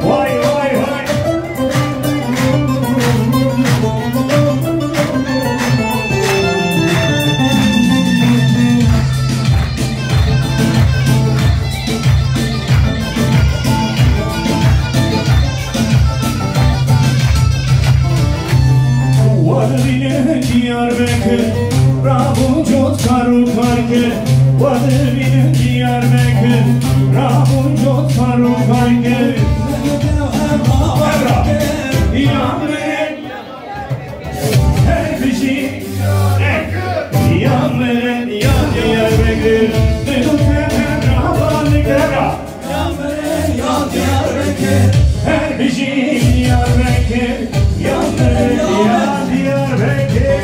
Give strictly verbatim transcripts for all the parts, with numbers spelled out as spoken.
Vay, vay, vay. Wadibîne Diyarbekir, rabûn cot kar û kar kir. Wadibîne Diyarbekir, rabûn cot kar û kar kir. Evra. Ya mirin her bijî, ya mirin ya Diyarbekir. Evra. Ya mirin ya Diyarbekir. Her bijî Diyarbekir. Ya mirin ya Diyarbekir.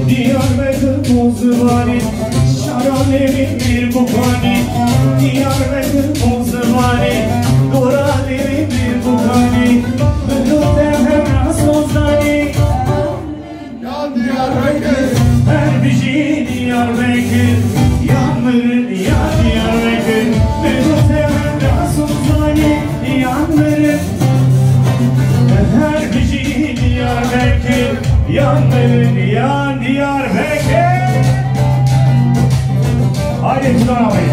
Diyarbekir Bozvanî, şaranê mi bir bukanî. Diyarbekir Bozvanî, goranê mi bir bukanî. Bidû te hemra sozanî. Ya Diyarbekir. Her bijî Diyarbekir, ya mirin ya Diyarbekir. Bidû te hemra sozanî, ya mirin. Her bijî Diyarbekir, ya mirin ya Diyarbekir. Haydi Turan abi.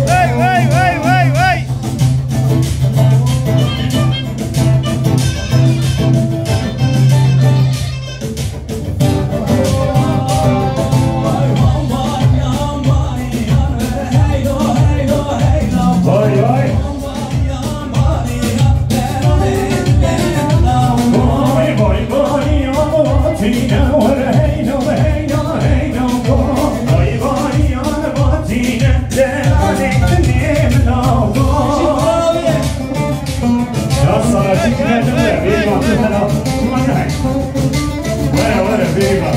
Hey, hey, hey, hey, hey! Ya sanatçı kimlerdi böyle? Bir baktı sana. Vay vay, bir bak.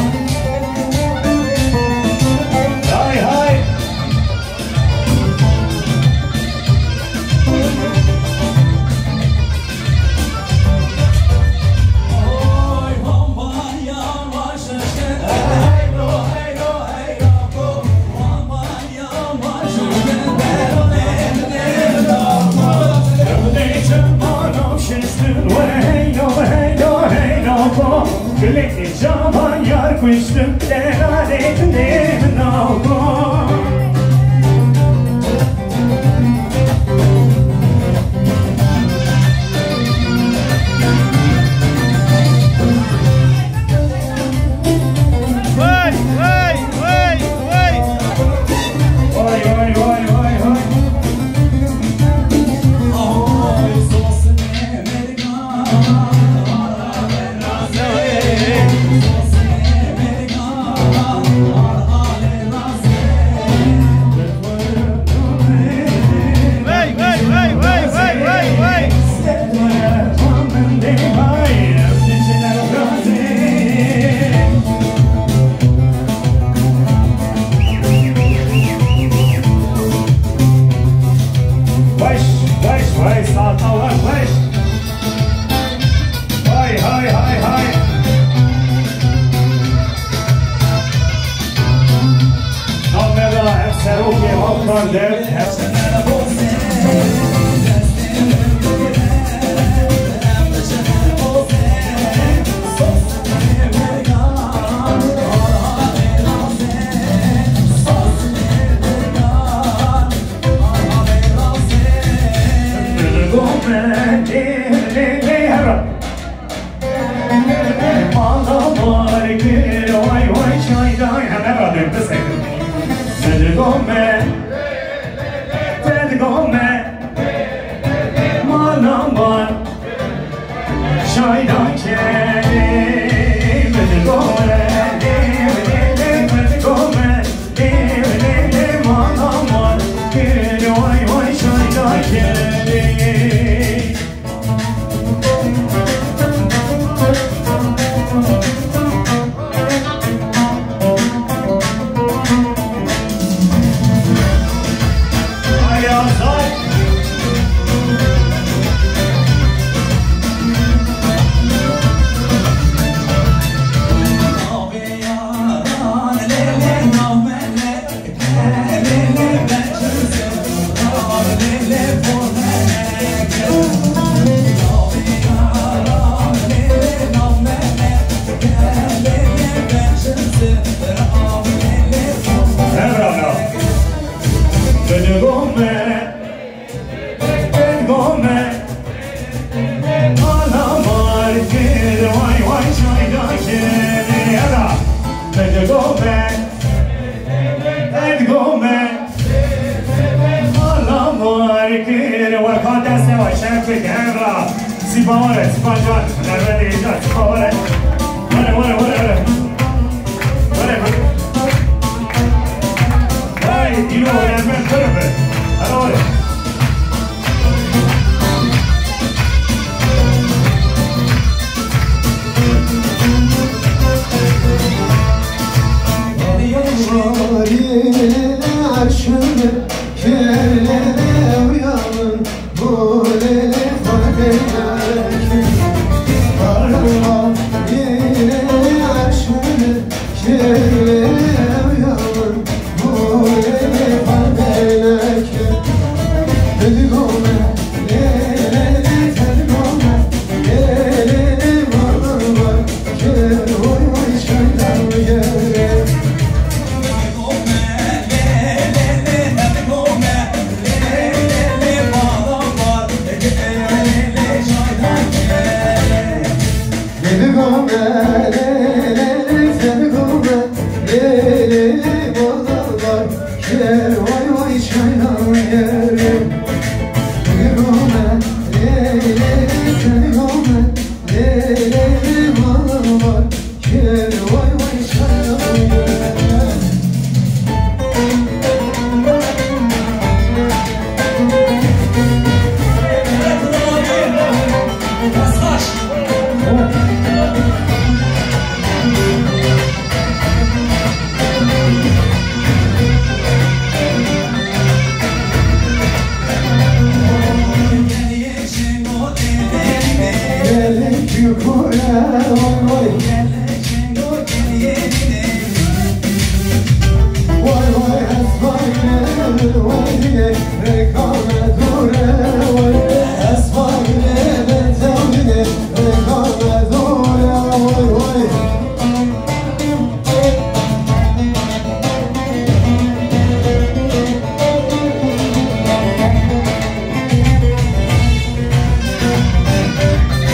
Hay hay. Vay, vay, vay, vay. Vay, vay, vay, vay, vay. Hay, hay, hay. Nameda ev serokê Halkbank de. Mala mar kir, way way çayday, heme ra dönme sakın. Dilgome, dilgome, mala mar çayday, dilgome, dilgome, mala mar kir, way way çayday. Werkan deste wa şerf bik, hemra. Sipaware, sipa can, nerve de heyecan, sipaware. Ware, ware, ware, ware. Ware, ware. Hay, ino, nerve, nerve. Hadi, ware.